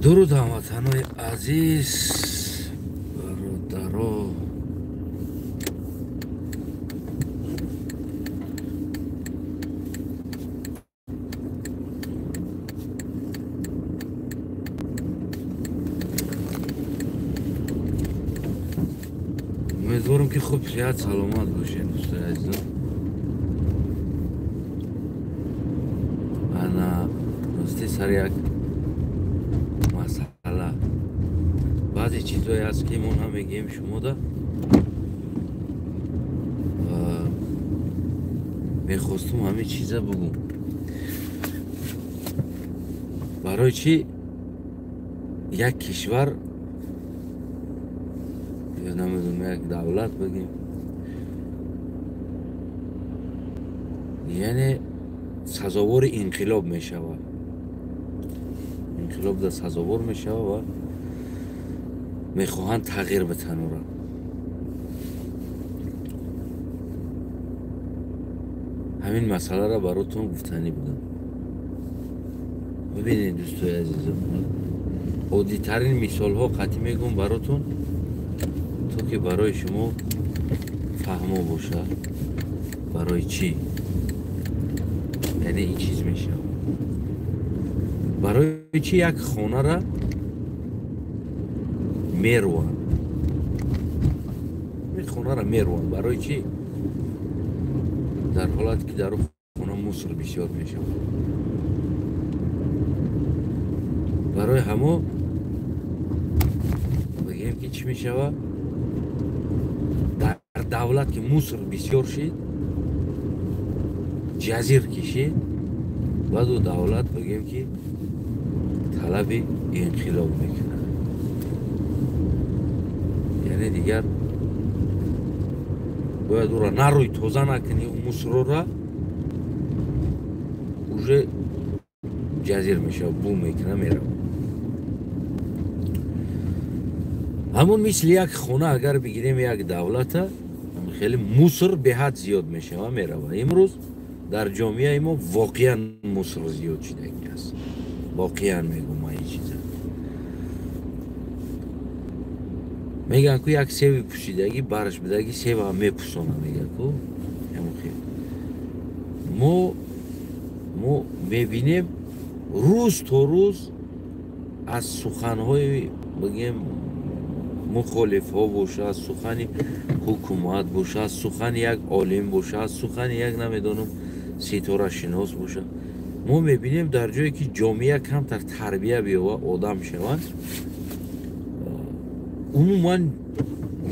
Дуруд ҳамватанои азиз, бародаро. Умедворам, ки хуб, сиҳат, саломат бошед, дӯстои азизам. Ана рости сари як масъала, баъзе чизҳое ҳаст, ки мо намегӯем шумода, мехостум ҳамин чиза бугум. Барои чӣ як кишвар ё намедонам як давлат бигем, яъне сазовори инқилоб мешавад, инқилоб да сазовор мешавад ва мехоҳанд тағйир битан ӯро. Ҳамин масъаларо баротон гуфтанӣ будам. Бибинед, дӯстои азизам, оддитарин мисолҳо қатъӣ мегӯм баротон, то ки барои шумо фаҳмо бошад, барои чӣ яъне ин чиз мешавад, барои чӣ як хонара мерӯанд, хонара мерӯанд, барои чӣ, дар ҳолате ки дар хона мусор бисёр мешавад. Барои ҳамо бигем, ки чӣ мешавад дар давлат, ки мусор бисёр шид, ҷазир кишид, баъду давлат бигем, ки талаби инқилоб мекунад, яъне дигар бояд ӯро нарӯй тоза накунӣ, мусорора уже ҷазир мешавад, бу мекуна, меравад. Ҳамон мисли як хона агар бигирем, як давлата хеле мусор беҳад зиёд мешава, мерава. Имрӯз дар ҷомеаи мо воқеан мусор зиёд шидагӣ аст, воқеан мегӯм ман ин чиза. Мегӯянд ку, як севи пӯшидагӣ бараш бидагӣ, сева мепӯсона, мегӯяд ку. Мо мебинем, рӯз то рӯз аз суханҳои, бигем, мухолифҳо боша, аз сухани ҳукумат боша, аз сухани як олим боша, аз сухани як, намедонам, ситорашинос боша, мо мебинем, дар ҷое ки ҷомеа камтар тарбия биёва, одам шаванд, умуман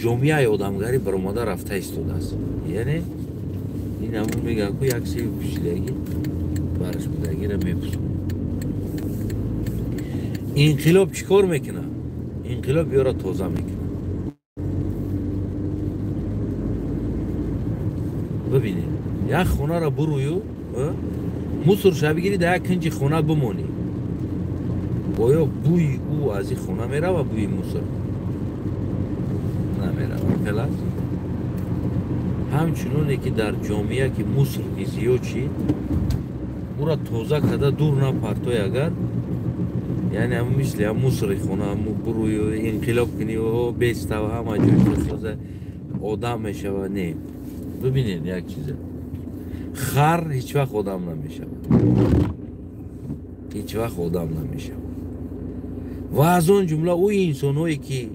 ҷомеаи одамгарӣ баромада рафта истодааст. Яъне ин ҳамон мегӯянд ку, як севи пӯшидагӣ бараш будагиро мепӯсонад. Инқилоб чӣ кор мекунад? Инқилоб ёро тоза мекунад. Бибинед, як хонаро бурӯю мусорша бигирӣ, дар як кунҷи хона бимонӣ, оё бӯи ӯ аз ин хона мерава? Бӯи мусор намерава. Хелас ҳамчуноне ки дар ҷомеа ки мусор ки зиёд шид, ӯра тоза карда дур напартой агар, яъне ҳамн мисли ҳам мусори хона бурӯю инқилоб кунӣ, бестава, ҳама ҷой тоза одам мешавад. Не, бибинед як чиза: хар ҳеҷ вақт одам намешавад, ҳеҷ вақт одам намешавад. Ва аз он ҷумла ӯ инсонҳое ки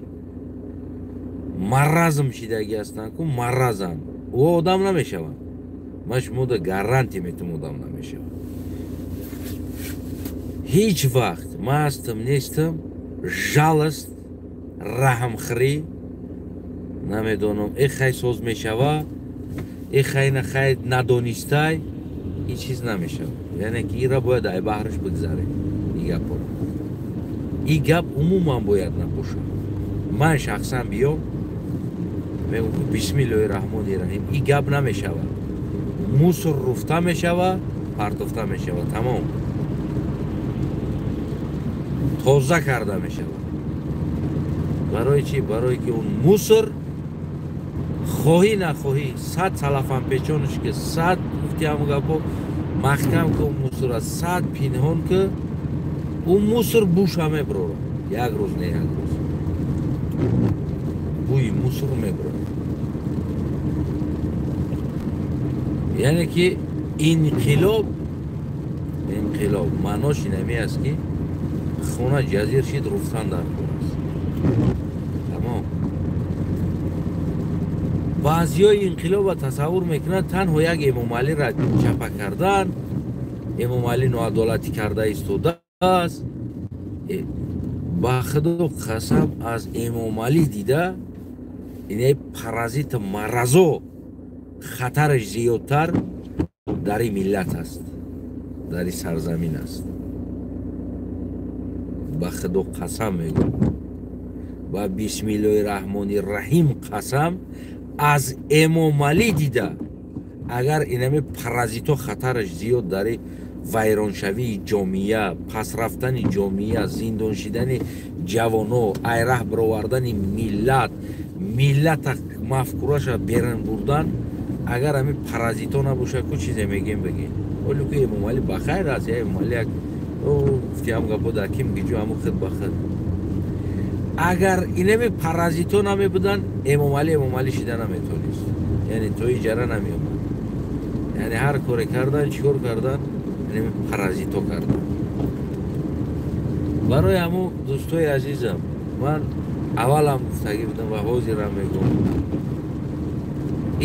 маразм шидагӣ ҳастанд ку, маразанд, ӯ одам намешаванд. Ман шумода гарантия метум, одам намешавад ҳеҷ вақт. Ман ҳастам, нестам, жалость, раҳмхӯрӣ, намедонам, эхай соз мешава, эхай нахай, надонистай, ин чиз намешавад. Яъне ки инра бояд ай баҳраш бигзарем. И гапҳоро, ин гап умуман бояд набошад. Ман шахсан биём мегӯм, ки бисмиллоҳи раҳмони раҳим, ин гап намешавад. Мусор руфта мешава, партофта мешава, тамом, тоза карда мешавад. Барои чӣ? Барое ки он мусор, хоҳӣ нахоҳӣ, сад салафан печонаш ки, сад гуфти ҳамон гапҳо, маҳкам ку мусора, сад пинҳон ки. Ӯ мусор буша меброра. Як рӯз не як рӯз. Бӯи мусор меброра. Яъне ки инқилоб маънош инами аст ки хона ҷазир шид, руфтан дар кор аст. Тамом. Баъзиҳои инқилобро тасаввур мекунанд танҳо як Эмомалиро чапа кардан, Эмомалӣ ноадолатӣ карда истодааст. Ба худо қасам, аз Эмомалӣ дида инаи паразит маразо хатараш зиёдтар дар ин миллат аст, дар ин сарзамин аст. Ба худо қасам мегӯям, ба бисмиллоҳи раҳмони раҳим қасам, аз Эмомалӣ дида агар инами паразито хатараш зиёд дар вайроншавии ҷомеа, пасрафтани ҷомеа, зиндон шидани ҷавоно, айраҳ баровардани миллат, миллата мафкураша берун бурдан, агар ҳами паразито набошад, ку чизе мегем бигем. Оле ку Эмомалӣ ба хайр аст, я Эмомалӣ як гуфтиам гапо дар ким гиҷо ҳаму худ ба худ. Агар инами паразито намебуданд, Эмомалӣ Эмомалӣ шида наметонист. Яъне то иҷара намеомад. Яъне ҳар коре кардан, чӣ кор кардан, инами паразито кардан. Барои ҳамун дӯстои азизам, ман аввалам гуфтагӣ будам ва ҳозирам мегӯям,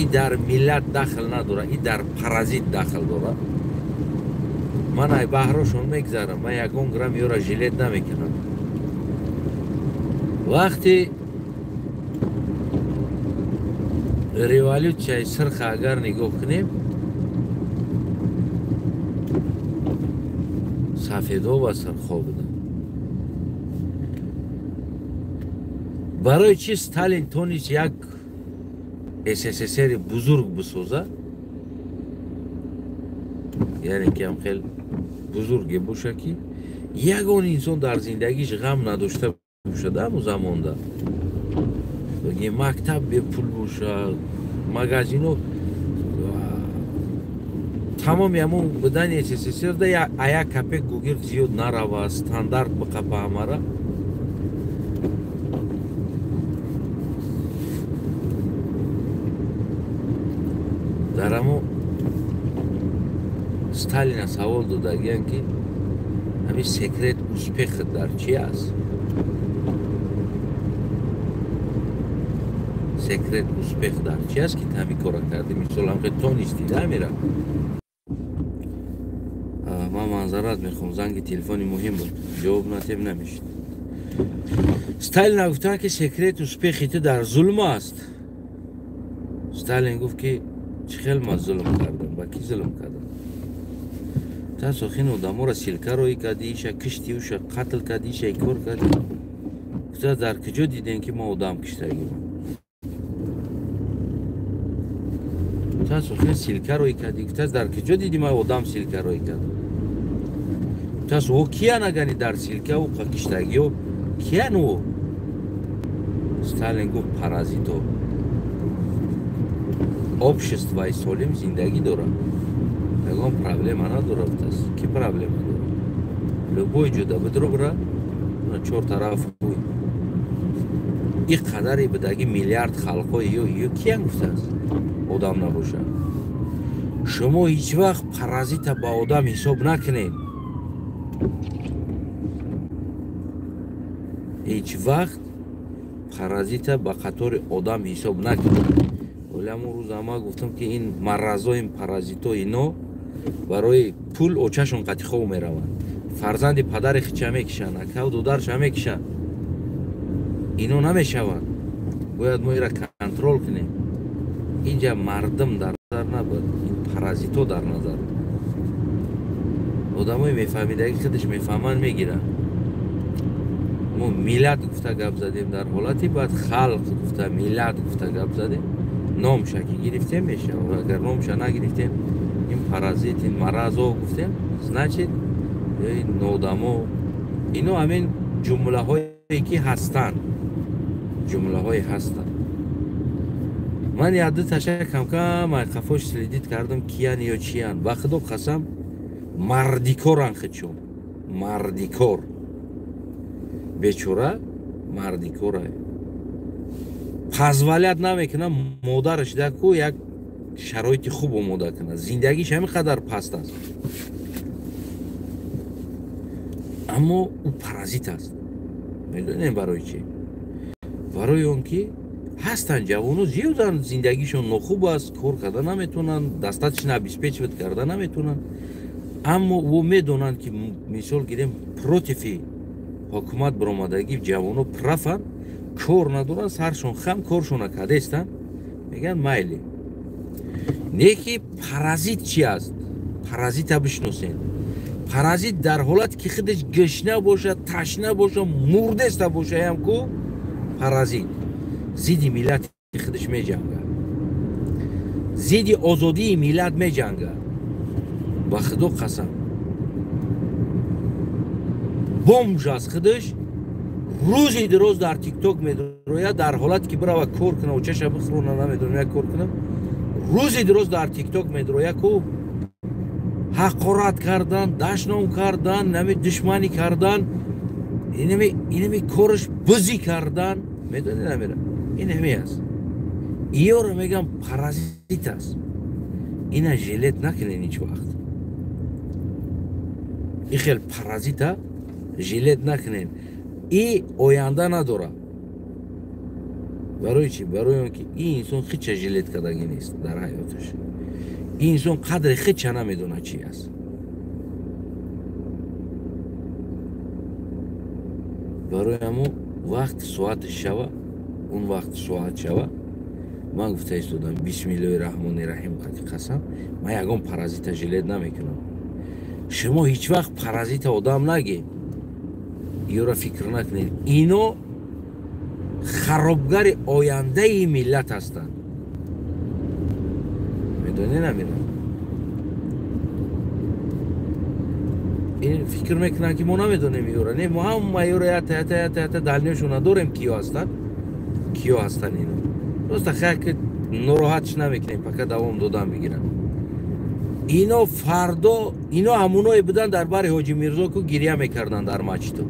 и дар миллат дахл надорад, и дар паразит дахл дорад. Ман ай баҳрошон мегзарам, ман ягон грамм ёра жилет намекунам. Вақти революсияи сирха агар нигоҳ кунем, сафедҳо ва сирхҳо буданд. Барои чи Сталин тонист як СССР бузург бисозад? Яъне ки ҳам хел бузурге боша, ки ягон инсон дар зиндагиш ғам надошта бошад. Ҳамун замонда мактаб бепул бошад, магазино тамоми ҳамун будани СССР да як капек гугирд зиёд нарава, стандарт биқапа ҳамара. Дар ҳамо Сталина савол додагиян, ки ҳамин секрет успехат дар чи аст? Секрет успех дар чи аст, ки ту ҳамин кора кардӣ? Мисол ҳам хел тонистӣ да ҳамира. Ман манзарат мехоҳам, занги телефони муҳим буд, ҷавоб натем намешид. Сталина гуфтанд, ки секрет успехи ту дар зулм аст. Сталин гуфт, ки чӣ хел ман зулм кардам, ба кӣ зулм кардам? Та сохин одаморо силка роӣ кардӣ, иша киштӣ, уша қатл кардӣ, иша икор кардӣ. Гуфта, дар куҷо дидем, ки ман одам киштагим? Та сохин силка роӣ кардӣ. Гуфта, дар куҷо дидӣ ман одам силка роӣ кардам? Гуфта, о киян агани дар силка ӯ киштагиё киян ӯ? Сталин гуфт, паразито. Обществои солим зиндагӣ дорад, ягон проблема надорад. Ки проблема дорад? Любой ҷода бидро бира, чор тараф ӯй. И қадари будаги миллиард халқҳои ё киян гуфтааст одам набошад? Шумо ҳеҷ вақт паразита ба одам ҳисоб накунед. Ҳеҷ вақт паразита ба қатори одам ҳисоб накунед. Вале ҳамон рӯз ама гуфтам, ки ин маразо, ин паразито, ино барои пул очашон қатӣ хоб мераванд, фарзанди падари хича мекишанд, акав додарша мекишанд. Ино намешаванд. Бояд мо ира контрол кунем. Инҷа мардум дар назар набуд, ин паразито дар назар буд. Одамои мефаҳмидаги худаш мефаҳманд, мегиранд. Мо миллат гуфта гап задем дар ҳолати, баъд халқ гуфта, миллат гуфта гап задем. Номша ки гирифтем мешавад. Агар номша нагирифтем, ин паразит, ин маразо гуфтем, значит ин нодамо. Ино ҳамин ҷумлаҳое ки ҳастанд, ҷумлаҳое ҳастанд. Ман як-ду таша камкам қафош следит кардам, киян ё чиян. Ба худо қасам, мардикоран хичон, мардикор. Бечора мардикора. Позволять намекунад модараш даку як шароити хуб омода кунад. Зиндагиш ҳамин қадар паст аст. Аммо ӯ паразит аст. Медонем барои чӣ? Барои он ки ҳастанд ҷавоно зиёданд, зиндагишон нохуб аст, кор карда наметавонанд, достаточно обеспечивать карда наметавонанд. Аммо ӯ медонанд ки мисол гирем против ҳукумат баромадагӣ ҷавоно прафанд, кор надоранд, саршон хам, коршона кардестанд, мегӯянд майли. Не ки паразит чи аст? Паразита бишносед. Паразит дар ҳолате ки худаш гушна бошад, ташна бошад, мурдеста бошад ҳам ку паразит зидди миллати худаш меҷангад, зидди озодии миллат меҷангад. Ба худо қасам, бомж аз худаш рӯзи дароз дар тикток медрояд, дар ҳолате ки бирава кор кунад, очаша бихӯрона, намедонам як кор кунад, рӯзи дароз дар тикток медрояд ку ҳақорат кардан, дашном кардан, нами душманӣ кардан, инами кораш бузӣ кардан, медонӣ намера, ин ҳами аст. Иёро мегам паразит аст. Ина жилет накунед ҳеҷ вақт. И хел паразита жилет накунед. И оянда надорад. Барои чӣ? Барои он ки ин инсон хича жилет кардагӣ нест дар ҳаёташ. Ин инсон қадри хича намедонад чи аст. Барои ҳамо вақт соати шава, он вақт соат шава, ман гуфта истодам бисмиллоҳи раҳмони раҳим қати қасам, ман ягон паразита жилет намекунам. Шумо ҳеҷ вақт паразита одам нагед. Ёра фикр накунед. Ино харобгари ояндаи миллат ҳастанд. Медонед намедонед? Ин фикр мекунанд ки мо намедонем ёра. Не, мо ҳама ёра ята ята ята ята далнёшон надорем киё ҳастанд. Киё ҳастанд ино. Просто хайр ки нороҳатш намекунем, пока давом додан бигиранд. Ино фардо, ино ҳамоное буданд дар бари Ҳоҷи Мирзо ку гиря мекарданд дар мачиту.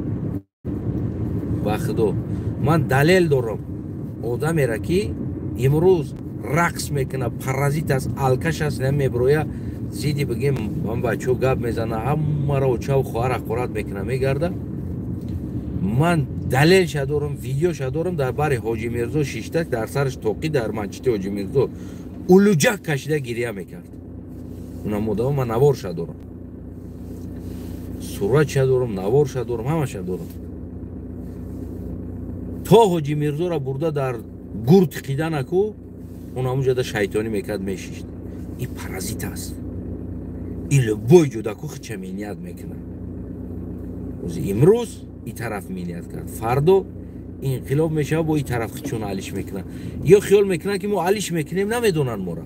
Ба худо ман далел дорам. Одамера ки имрӯз рақс мекунад, паразит аст, алкаш аст, намеброя, зидди бигем ман бачаҳо гап мезана, ҳамаро очаву хоҳар ҳақорат мекунад, мегарда. Ман далелша дорам, видеоша дорам, дар бари Ҳоҷи Мирзо шишта, дар сараш тоқӣ дар манчити Ҳоҷи Мирзо улуҷак кашида гиря мекард. Унам одамо ман наворша дорам, суратша дорам, наворша дорам, ҳамаша дорам. То Ҳоҷи Мирзоро бурда дар гур тиқида наку, он ҳамунҷода шайтонӣ мекард, мешишт. Ин паразит аст. Ин любой ҷодаку хича миният мекунад. Ози имрӯз ин тараф миният кард, фардо инқилоб мешавад, бо ин тараф хичона алиш мекунад. Ё хиёл мекунад ки мо алиш мекунем, намедонанд мора.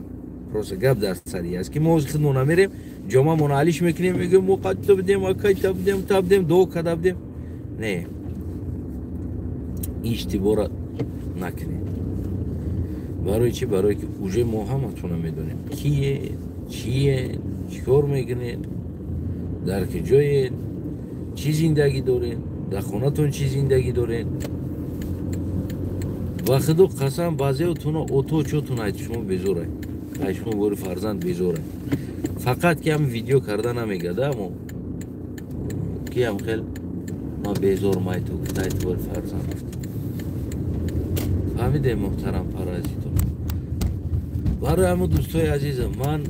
Просто гап дар сари аст ки мо худмо намерем, ҷомаамона алиш мекунем, мегӯем мо қадта будем, акайта будем, та будем, дуо карда будем. Не, иштибора накунем. Барои чӣ? Барое ки уже мо ҳаматона медонем кие, чие, чӣ кор мекунед, дар куҷоед, чӣ зиндагӣ доред, дар хонатон чӣ зиндагӣ доред. Ба худо қасам, баъзеотуна оточотун ай шумо безорай, ай шумо бори фарзанд безорай. Фақат ки ҳам видео карда намегада, амо ки ҳам хел ма безор майту гуфта, ай ту бори фарзанд гуфта. Фаҳмидем муҳтарам паразито. Барои ҳамон дӯстои азизам, ман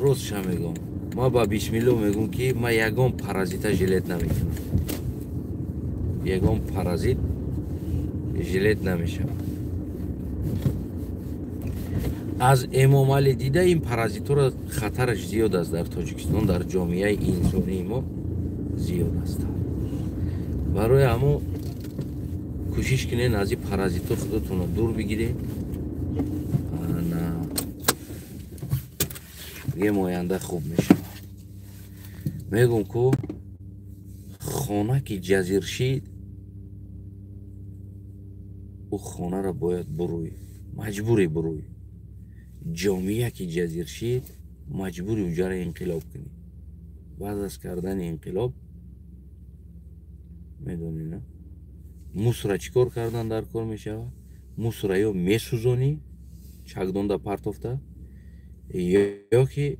ростша мегӯям, ман ба бисмилло мегӯям ки ман ягон паразита жилет намекунам. Ягон паразит жилет намешавад. Аз Эмомалӣ дида ин паразитора хатараш зиёд аст дар Тоҷикистон, дар ҷомеаи инсонии мо зиёд аст. Барои ҳамо кӯшиш кунед аз ин паразито худатонро дур бигиред. Бигем оянда хуб мешавад. Мегӯм ку хона ки ҷазир шид, ӯ хонаро бояд бурӯй, маҷбурӣ бурӯй. Ҷомеа ки ҷазир шид, маҷбури уҷара инқилоб кунӣ. Баъд аз кардани инқилоб медонӣ, на? Мусора чӣ кор кардан дар кор мешавад? Мусора ё месӯзонӣ, чакдонда партофта, ё ки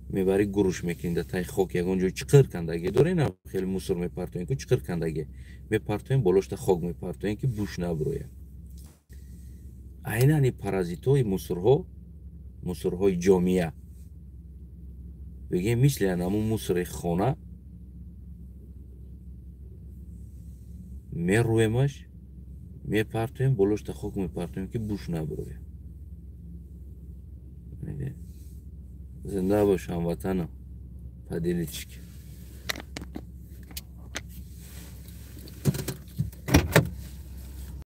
мебарӣ, гуруш мекунӣ дар таи хок. Ягон ҷой чиқир кандагӣ дорем, хеле мусор мепартоем ку, чиқир кандагӣ мепартоем, болошта хок мепартоем, ки буш набурояд. Айнан и паразитҳои мусорҳо, мусорҳои ҷомеа, бигем, мисли анамун мусори хона мерӯемаш, мепартоем, болошта хок мепартоем, ки буш набурояд. Зинда бош, ҳамватанам, поделитесь.